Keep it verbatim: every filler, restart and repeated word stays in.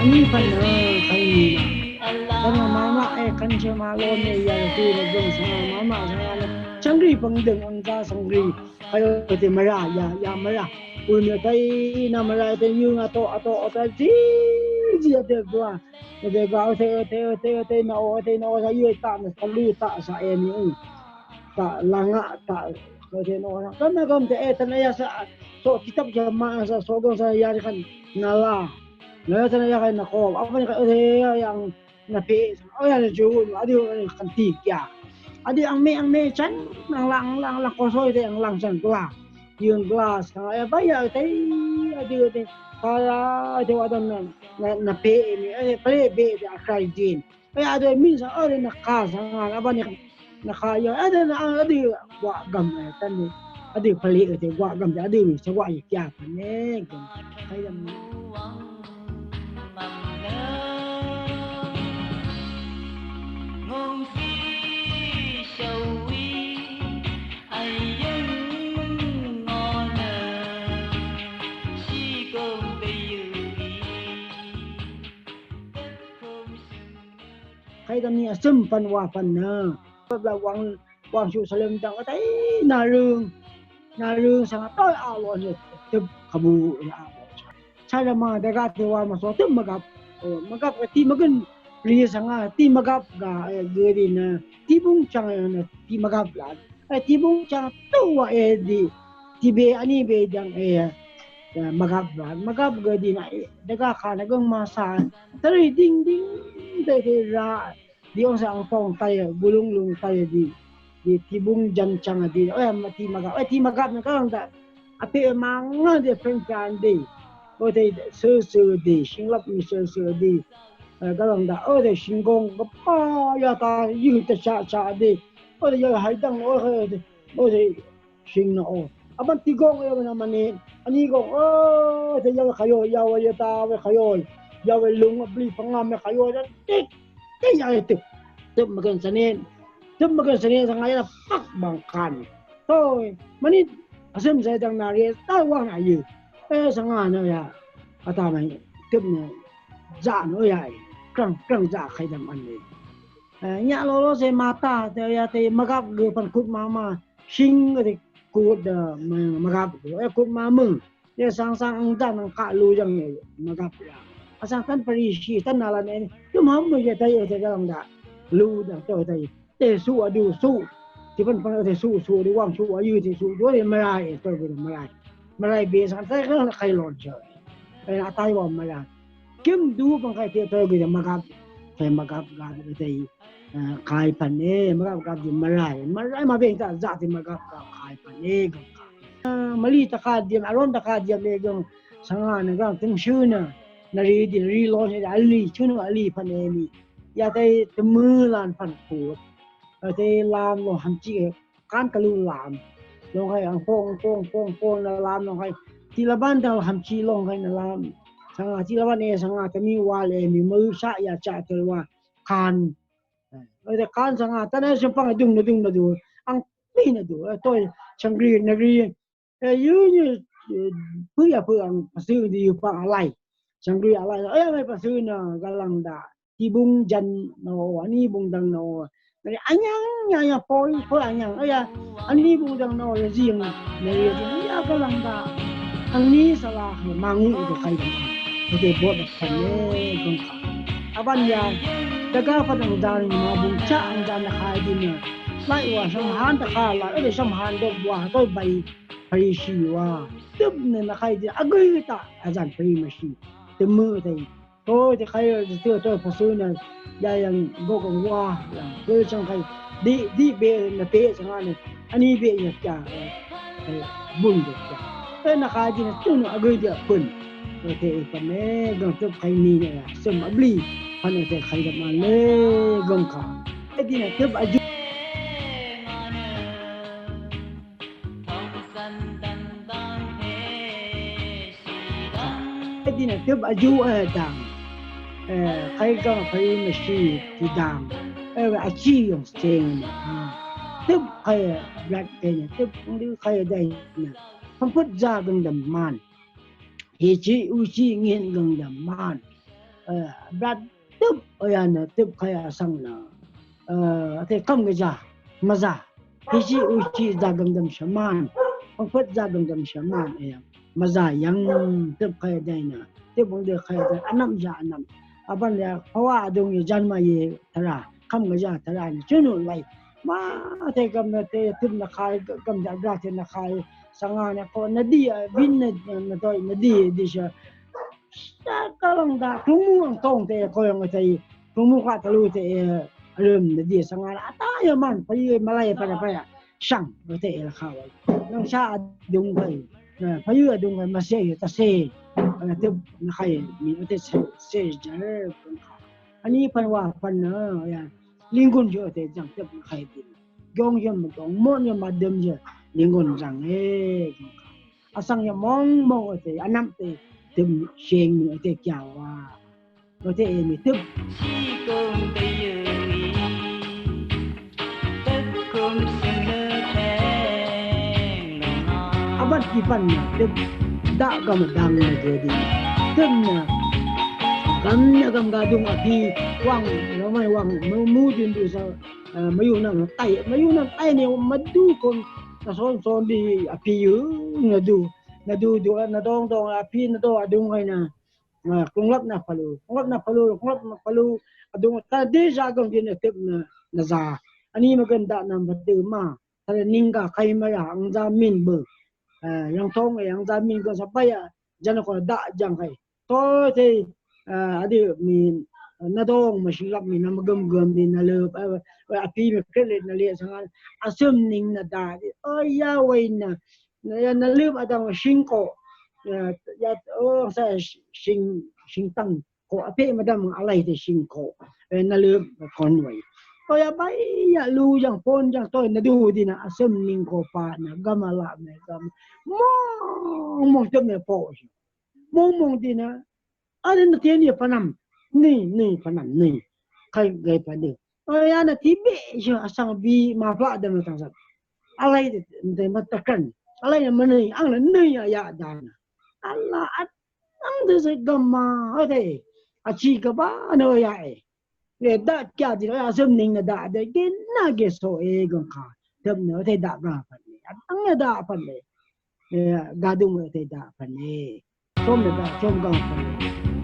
Ní pvn nø kàní nø. Kàní màmá e kàní shø màlón e yà rvtø nø gø̀ng svng màmá svng nø. Chvngrì pvngdø̀ng angza chvngrì. Kàní tø mvrà yà yà mvrà. Ùn nø tø í nø mvrà tø yø̀ng vtoq vtoq vtoq zí zí vtoq gvà. Vtoq gvà vtoq vtoq vtoq vtoq nø o vtoq nø o sa yø̀ng taq nø svlu taq sa e mì ù. Taq lvngaq taq vtoq nø o sa. Gv̀m nø gv̀m tø e tø nø yà sa. Soq kitab yà mà sa soq gv̀ng sa yà rì kàn. Nvla. Nø tø nø yà kàn nø kò. Vpvn kàn ø tø yà yàng. Nvpè, oyà nø jø, adø, adø kàntì kìa. Adø angmè, angmè chvn, anglang, anglang, anglang, kosoi tø, anglang chvn, gvla. Yøng gvla, svng, e, baya tø, adø tø, tara, tø, adø nø, nø, nvpè, mi, e, pvlè bè tø, akrai jin. E, adø min svng, adø nø ka svng, abani, nø ka yø, adø nø, adø, wa gam, e, tani, adø pvlè tø, wa gam tø, adø mi, svwa yø kìa, pvnè, gam, kaya mi. Kàí dvm ni vsøm pvn wa pvn nø. Pvbla wang, wang shu salem dang vtay nà røng. Nà røng svng tøy a lo nø tøp kàbu a lo. Chayama dvgá tøwa mvso tøp mvgap. O, mvgap tiq mvgøn rì svng a tiq mvgap ga, e, gø rì nø tiq bung chang nø tiq mvgap la. E, tiq bung chang tøwa e dì. Tiq be ani be dang e, e, mvgap la. Mvgap gø dì nø, e, dvgá kà nø gøng mvsa. Tøri ding ding tø tø ra. Dì ong sa ang pong tøy, gulung lung tøy dì. Dì tiq bung jan chang dì. O ya, ma tiq mvgap. E, tiq mvgap nø gøng da. Vpè mvngà dè pv̀ngpv̀n dè. Ote sø sø dè, shinglap mi sø sø dè. E, gvlang da, ote shinggong, gvpa yata, yø ta cha cha dè. Ote yø hai dang, ote, ote shing na o. Aban tiq gong yø na mane, ani gong, ote yø kayo, yø yata, we kayo. Yø we lung, bli pvngam, we kayo, da, tik. Tø yà tøp. Tøp mvgøn sane. Tøp mvgøn sane svng a yà pak bang kan. Tø. Mvnit. Vsøm zay dang nari. Tø wang a yø. E svng a nø yà. Vta mvnit. Tøp nø. Zà nø yà. Krang, krang zà kàí dang an nø. E, nyà lo lo se mata. Tø yà tø mvgap gø pvn kut mama. Shing gø tø kut dø mvgap gø. E kut mamøng. Yà svng svng ang dvn ang kaq lu yv̀ng mvgap yà. Vsvng tvn Parishi tvn nà lvn e. Yø mvhvm mø yà tøy e tøy gvlang daq. Lu daq tøy tøy. Tøy suq vdu suq. Tiq pvn pvn tøy suq suq dø wang suq vyu tøy suq. Yø tøy mvray e tøy gø mvray. Mvray be svng tøy gvlang kay lon chø. E na tøy wang mvray. Kim du pvng kay tøy tøy gø mvgap. Tøy mvgap gap tøy. Kàí pvn e, mvgap gap dì mvray. Mvray mvbeng taq zaq dì mvgap gap kàí pvn e, gvp kà. Mvlì tvkà dì, aron tvkà dì, mvgøng svng a nø gvp tøngshø nø. Nvri dì, nvri lon e, vlì, chøn vlì pvn e mì. Yà tøy tvmø lan pvn kut. Yà tøy lam lo hàm chì, kan kalu lam. Long kàí, ang pong, pong, pong, pong, nø lam long kàí. Tì lvban dvng hàm chì long kàí nø lam. Svng a tì lvban e, svng a tvmì wal e mì, mø shaq yà chaq tøy wa. Kan. Ơ, kan svng a, taq nø shømpvng a dung nø dung nø dung. Ang pì nø dung. Ơ, tøy, shvnggri, nvgri. Ơ, yø nyø, ơ, pø yà pø ang, pvsø dì yø pvng a lay. Shvnggri a lay. Ơ, yà mè pvsø nø, gvlang daq. Tì bung jvn nø, ani bung dvng nø. Nvgri, anyang, yà, yà, pø, pø anyang. Ơ, yà, ani bung dvng nø, yà zing. Nvgri, yà zing. Yà gvlang daq. Angní svla hø màngú dø kàí dv̀m. Hø dø bot dv̀m e gøng kà. Vbàn yà dvgá pvt ang dv̀m màbùn chaq ang dv̀m kàí dø nø. Laq wa shvmhan dvkà laq, ø dø shvmhan dø wa tø bàí Parishi wa. Døp nø nvkàí dø vgø taq vzàn Parishi. Dø mø tø. Tø tø kàí tø tø pvsø nø yà yv̀ng gø gø wa yv̀ng gø chv̀ng kàí dì dì bè nø pè chv̀ng a nø vní bè yv̀ng kà bùn dø kà. Tø nvkàí dì nø tø nø vgø dì bùn. Tø tø pvmè gv̀ng tø kàí nì nø yà søm vblì. Pvnø tø kàí dvmà lè gv̀ng kà. Tø dì nø tø vjø. Dì nø tøp vjú e dang. E, kàí gv̀ng kàí mvshì dì dang. E, we vchí yòng seng nø. A, tøp kàí blat dè nø, tøp ngdø kàí dè nø. Pvmpøt za gv̀ng dv̀m man. Hì chí, u chí, ngin gv̀ng dv̀m man. Brat tøp, oyana tøp kaya sang na. Ate kam gaja, maza. Hichi uchi zagam dam shaman. Pangpet zagam dam shaman, oya. Maza yang tøp kaya dai na. Tøp bang de kaya dai. Anam ja anam. Aban ya, pawa adung ye janma ye tara. Kam gaja tara ni. Chunu lai. Ma te kam na te tøp na kai, kam ja gra te na kai. Sanga na ko na di, bin na, na doi na di, di sha. Sa kalang da, tungmu ang tong te, koyang te, tungmu ka talu te, alum na di sanga la, ata ya man, payi malay pa pa ya, shang, te la kawai. Nang sa adung kai, payi adung kai, masya ya, ta se, na te, na kai, mi, te se, se, jar, ani pan wa pan na, ya, linggun jo te, jang te, na kai, jong ya, ma jong, mon ya, ma dem ya, linggun jang, eh, Asang ya mong mong ote, anam te, tøm sheng mi ote kya wa. Ote e mi tøm. Aban kipan na tøm. Da gam dang na je di. Tøm na. Gam na gam gadung api wang, ramai wang, mu, mu jun du sa, eh, mayu nang tai, mayu nang tai ni madu kon, na son son di api yu, na du. Na du du, na dong dong, api na do adung hai na. Kunglap na palu, kunglap na palu, kunglap na palu. Adung ta de ja gong din tep na, na za. Ani magan da na madu ma. Ta ning ga kai ma ya, ang za min bu. Yang tong, yang za min ga sa ba ya. Jan ko da jang kai. To te, adi mi, na dong ma sing lap mi na magam gam din na le, api mi kele na le sangan. Asum ning na da. O ya wai na. Na ya na lüp adang shingko. Ya, ya, o sa shing, shingtang ko ape madam alai te shingko. E, na lüp kon wai. O ya bai ya lu jang pon jang toy na du di na asem ning ko pa na gam ala me gam. Mong mong tem me po. Mong mong di na. Ada na tian ya panam. Ni, ni panam ni. Kai gai pa ni. O ya na ti be sha asang bi ma pla da ma tang sa. Alai de, de ma takan. Alai na ma ni, ang na ni ya ya da na. Ala at ang de se gam ma, o de. A chi ga ba na ya e. Ne da kya di na, ya sem ning na da de, ge na ge so e gong ka. Tem na o de da ga pa ni. At ang na da pa ni. Ga dung o de da pa ni. Som na da, som ga pa ni.